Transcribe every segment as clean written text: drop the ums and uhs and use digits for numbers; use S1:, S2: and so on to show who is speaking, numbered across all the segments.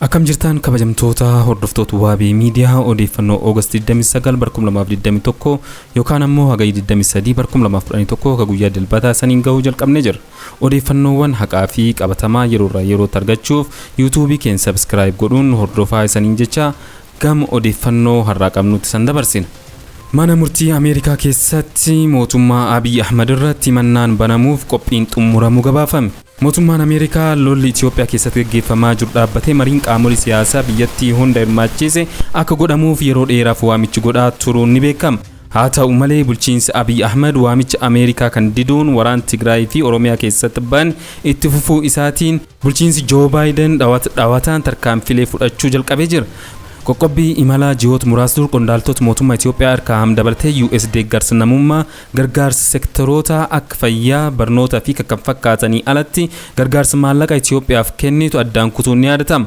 S1: Akkam jirtan kabajamtoota hordoftoota Waabii Miidiyaa, odeeffannoo Oogast 29 bara 2021 yookaan ammoo Hagayya 23 bara 2011 ka guyyaa Dilbataa saniin gahuu jalqabnee jira. Odeeffannoowwan haqaa fi qabatamaa yeroorraa yerootti argachuuf yuutuubii keenya subscribe godhuun hordofaa isaniin jecha gama odeeffannoo har'aa qabnutti san dabarsina. Mana murtii Ameerikaa keessatti mootummaa Abiy Ahmad irratti himannaan banamuuf qophiin xumuramuu gabaafame. Mootummaan Ameerikaa lolli Itoophiyaa keessatti gaggeeffamaa jiru dhaabbatee mariin qaamolee siyaasaa biyyattii hunda hirmaachise akka godhamuuf yeroo dheeraaf waamichi godhaa turuun ni beekama. Haa ta'u malee, bulchiinsi Abiy Ahmad waamicha Ameerikaa kan diduun waraan Tigraay fi Oromiyaa keessatti ban itti fufuu isaatiin bulchiinsi Joo Baayiden dhawataan tarkaanfilee fudhachuu jalqabee jira. Qoqqobbii imalaa ji'oota muraasa dur qondaaltota mootummaa Itoophiyaa harkaa dabalatee US deeggarsa namummaa, gargaarsa sektoroota akka fayyaa, barnootaa fi kan fakkaatanii alatti gargaarsa maallaqa Itoophiyaaf kennitu addaan kutuun ni yaadatama.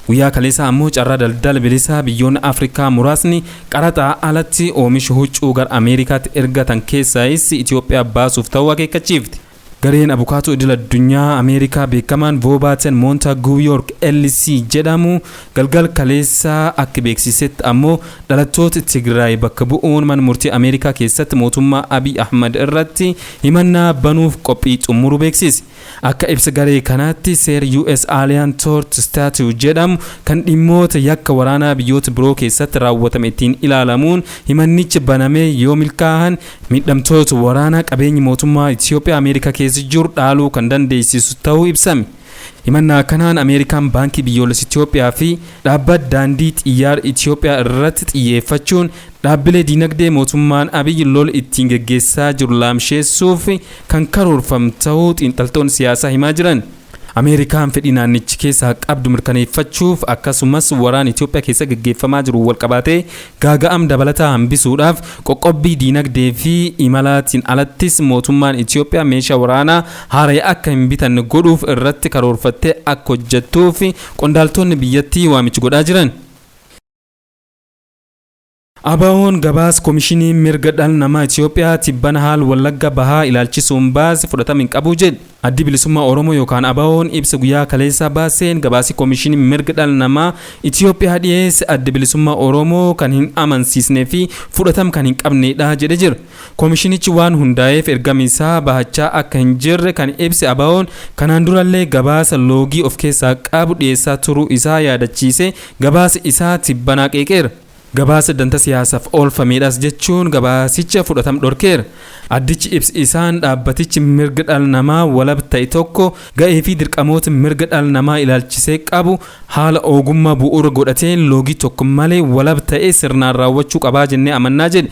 S1: Guyyaa kaleessaa ammoo carraa daldala bilisaa biyyoonni Afrikaa muraasni qaraxaa alatti oomisha huccuu gara Ameerikaatti ergatan keessaayis Itoophiyaa baasuuf ta'uu akeekkachiifti. Gareen abukaatoo idil addunyaa Ameerikaa beekamaan Voobaaten Moontaaguu York LC jedhamu galgal kaleessaa akka beeksisetti ammoo dhalattoota Tigraay bakka bu'uun mana murtii Ameerikaa keessatti mootummaa Abiy Ahmad irratti himannaa banuuf qophii xumuruu beeksise. Akka ibsa garee kanaatti, seera US Alien Tort Statute jedhamu kan dhimmoota yakka waraanaa biyyoota biroo keessatti raawwatame ittiin ilaalamuun himannichi banamee yoo milkaa'an miidhamtoota waraanaa qabeenyi mootummaa Itoophiyaa Ameerikaa keessa jiru dhaaluu kan dandeessisu ta'uu ibsame. Himannaa kanaan Ameerikaan Baankii Biyyoolessa Itoophiyaa fi dhaabbata daandii xiyyaara Itoophiyaa irratti xiyyeeffachuun dhaabbilee diinagdee mootummaan Abiy lola ittiin geggeessaa jiru laamsheessuuf kan karoorfame ta'uu xiinxaltoonni siyaasaa himaa jiran. Ameerikaan fedhii naannichi keessaa qabdu mirkaneeffachuuf, akkasumas waraana Itoophiyaa keessa gaggeeffamaa jiru walqabatee gaaga'am dabalataa hambisuudhaaf, qoqqobbii diinagdee fi imalaatiin alattis mootummaan Itoophiyaa meeshaa waraanaa haaraa akka hin bitanne godhuuf irratti karoorfattee akka hojjettuuf qondaaltonni biyyattii waamichi godhaa jiran. ABO'n gabaasa Komishinii Mirga Dhala Namaa Itoophiyaa tibbana haala Wallagga Bahaa ilaalchisuun baase fudhatama hin qabu jedhe. Addi Bilisummaa Oromoo yookaan ABO'n ibsa guyyaa kaleessaa baaseen gabaasi Komishinii Mirga Dhala Namaa Itoophiyaa dhiyeesse Addi Bilisummaa Oromoo kan hin amansiisnee fi fudhatama kan hin qabnedha jedhe jira. Komishinichi waan hundaa'eef ergama isaa bahachaa akka hin jirre kan ibse ABO'n, kanaan durallee gabaasa loogii of keessaa qabu dhiyeessaa turuu isaa yaadachiise gabaasa isaa tibbanaa qeeqeera. Gabaasa danta siyaasaaf oolfameedhas jechuun gabaasicha fudhatama dhorkeera. Addichi ibsi isaan, dhaabbatichi mirga dhala namaa walab ta'e tokko ga'ee fi dirqamoota mirga dhala namaa ilaalchisee qabu haala ogummaa bu'uura godhateen loogii tokko malee walab ta'e sirnaan raawwachuu qabaa jennee amannaa jedhe.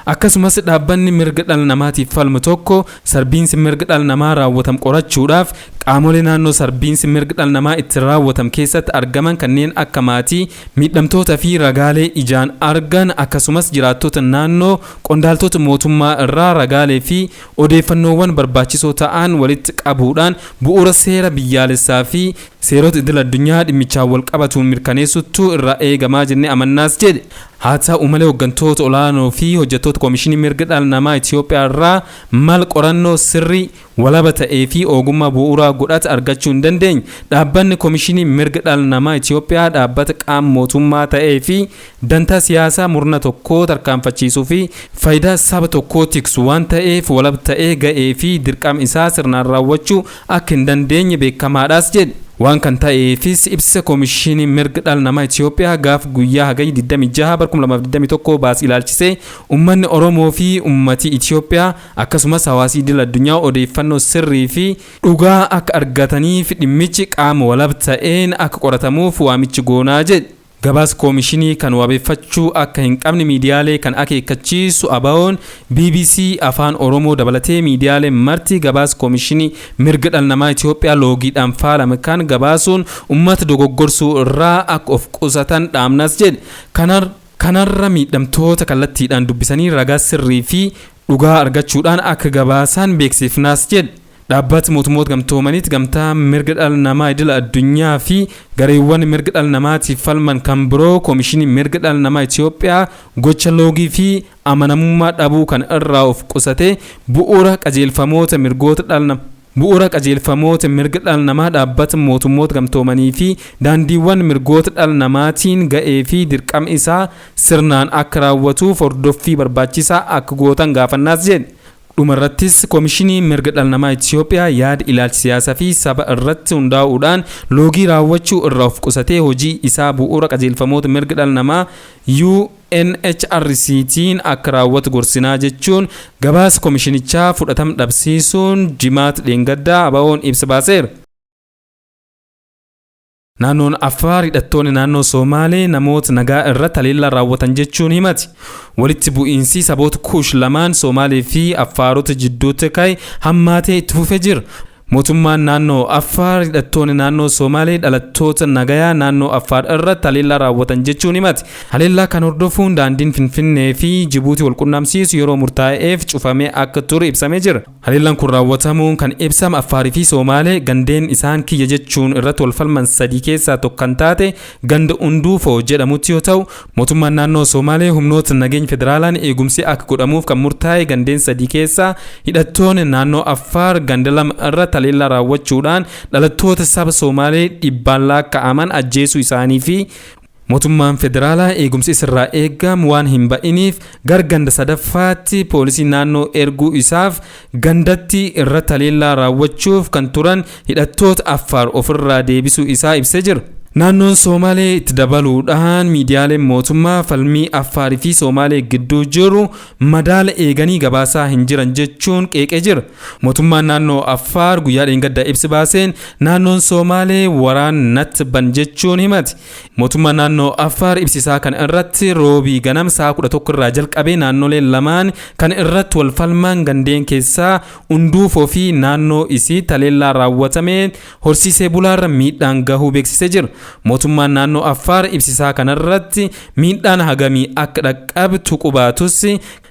S1: Akkasumas dhaabbanni mirga dhala namaatiif falmu tokko sarbiinsi mirga dhala namaa raawwatam qorachuudhaaf qaamolee naannoo sarbiinsi mirga dhala namaa itti raawwatam keessatti argaman kanneen akka maatii miidhamtoota fi ragaalee ijaan argan, akkasumas jiraattota naannoo, qondaaltota mootummaa irraa ragaalee fi odeeffannoowwan barbaachisoo ta'an walitti qabuudhaan bu'uura seera biyyaalessaa fi seerota idil addunyaa dhimmichaan wal qabatuun mirkaneessuttu irraa eegamaa jennee amannaas jedhe. Haa ta'u malee, hooggantoota olaanoo fi hojjettoota Koomishinii Mirga Dhala Namaa Itoophiyaa irraa mal qorannoo sirrii, walaba ta'ee fi ogummaa bu'uuraa godhata argachuu hin dandeenye. Dhaabbanni Koomishinii Mirga Dhala Namaa Itoophiyaa dhaabbata qaama mootummaa ta'ee fi dantaa siyaasaa murna tokkoo tarkaanfachiisuu fi faayidaa saba tokkoo tiksu waan ta'eef walaba ta'ee ga'ee fi dirqama isaa sirnaan raawwachuu akka hin dandeenye beekamaadhaas jedhe. Waan kan ta'eefis, ibsa Koomishinii Mirga Dhala Namaa Itoophiyaa gaaf guyyaa Hagayya 26 bara 2021 baas ilaalchisee uummanni Oromoo fi uummati Itoophiyaa, akkasumas hawaasni idil addunyaa odeeffannoo sirrii fi dhugaa akka argataniif dhimmichi qaama walab ta'een akka qoratamuuf waamichi goonaa jedhe. Gabaasa koomishinii kan wabeeffachuu akka hin qabne miidiyaalee kan akeekkachiisu ABO'n, BBC Afaan Oromoo dabalatee miidiyaaleen marti gabaasa Koomishinii Mirga Dhala Namaa Itoophiyaa loogiidhaan faalame kan gabaasuun uummata dogoggorsuu irraa akka of qusatan dhaamnas jedhe. Kanarra miidhamtoota kallattiidhaan dubbisanii ragaa sirrii fi dhugaa argachuudhaan akka gabaasan beeksifnaas jedhe. Dhaabbata Mootummoota Gamtoomaniitti gamtaa mirga dhala namaa idil addunyaa fi gareewwan mirga dhala namaatiif falman kan biroo Koomishinii Mirga Dhala Namaa Itoophiyaa gocha loogii fi amanamummaa dhabuu kan irraa of qusatee bu'uura qajeelfamoota mirgoota dhala Bu'uura qajeelfamoota mirga dhala namaa dhaabbata mootummoota gamtoomanii fi daandiiwwan mirgoota dhala namaatiin ga'ee fi dirqama isaa sirnaan akka raawwatuuf hordoffii barbaachisaa akka gootan gaafannaas jedhe. Dhumarrattis Koomishinii Mirga Dhala Namaa Itiyoophiyaa yaada ilaalcha siyaasaa fi saba irratti hundaa'uudhaan loogii raawwachuu irraa of qusatee hojii isaa bu'uura qajeelfamoota mirga dhala namaa UNHRCtiin akka raawwatu gorsinaa jechuun gabaasa koomishinichaa fudhatama dhabsiisuun Jimaata dheengaddaa ABO'n ibsa baaseera. Naannoon Affaar hidhattoonni naannoo Somaalee namoota nagaa irratti haleellaa raawwatan jechuun himati. Walitti bu'iinsi saboota Kuush lamaan Somaalee fi Affaarota jidduutti ka'e hammaatee itti fufee jira. Mootummaan naannoo Affaar hidhattoonni naannoo Somaalee dhalattoota nagayaa naannoo Affaar irratti haleellaa raawwatan jechuun himati. Haleellaa kan hordofuun daandiin Finfinnee fi Jibuutii wal qunnamsiisu yeroo murtaa'eef cufamee akka ture ibsamee jira. Haleellaan kun raawwatamuun kan ibsame Affaarii fi Somaalee gandeen isaan kiyya jechuun irratti wal falman sadii keessaa tokko kan taate ganda Unduufoo jedhamutti yoo ta'u, mootummaan naannoo Somaalee humnoota nageenya federaalaan eegumsi akka godhamuuf kan murtaa'e gandeen sadii keessaa hidhattoonni naannoo Affaar ganda lama irratti haleellaa raawwachuudhaan dhalattoota saba Somaalee dhibbaan lakkaa'aman ajjeesuu isaanii fi mootummaan federaalaa eegumsi isirraa eegamu waan hin ba'iniif gara ganda sadaffaatti poolisii naannoo erguu isaaf gandatti irratti haleellaa raawwachuuf kan turan hidhattoota Affaar ofirraa deebisuu isaa ibsee jira. Naannoon Somaalee itti dabaluudhaan miidiyaaleen mootummaa falmii Affaarii fi Somaalee gidduu jiru madaala eeganii gabaasaa hin jiran jechuun qeeqee jira. Mootummaan naannoo Affaar guyyaa dheengaddaa ibsi baaseen naannoon Somaalee waraan natti ban jechuun himati. Mootummaan naannoo Affaar ibsisaa kan irratti roobii ganam sa'a 11 irraa jalqabee naannoleen lamaan kan irratti wal falman gandeen keessaa Unduufoo fi naannoo isii haleellaa raawwatameen horsiisee bulaarra miidhaan gahuu beeksisee jira. Mootummaan naannoo Affaar ibsisaa kanarratti miidhaan hagamii akka dhaqqabe tuquu baatus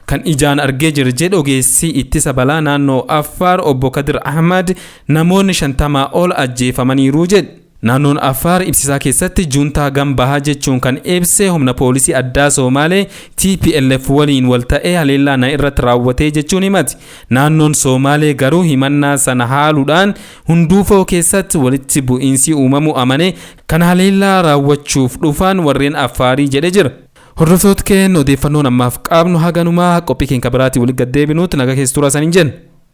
S1: kan ijaan argee jira jedhe ogeessi ittisa balaa naannoo Affaar obbo Kadir Ahmad namoonni 50 ol ajjeefamaniiru jedhe. Naannoon Affaar ibsisaa keessatti juuntaa gam bahaa jechuun kan ibse humna poolisii addaa Somaalee TPLF waliin wal ta'ee haleellaa na irratti raawwatee jechuun himati. Naannoon Somaalee garuu himannaa sana haaluudhaan Hunduufoo keessatti walitti bu'iinsi uumamuu amane kan haleellaa raawwachuuf dhufan warreen Affaarii jedhe jira. Hordoftoota keenya odeeffannoon ammaaf qabnu haganumaa qophii keenya biraatii walitti gaddeebinuutti nagaa keessa turaa saniin jenna.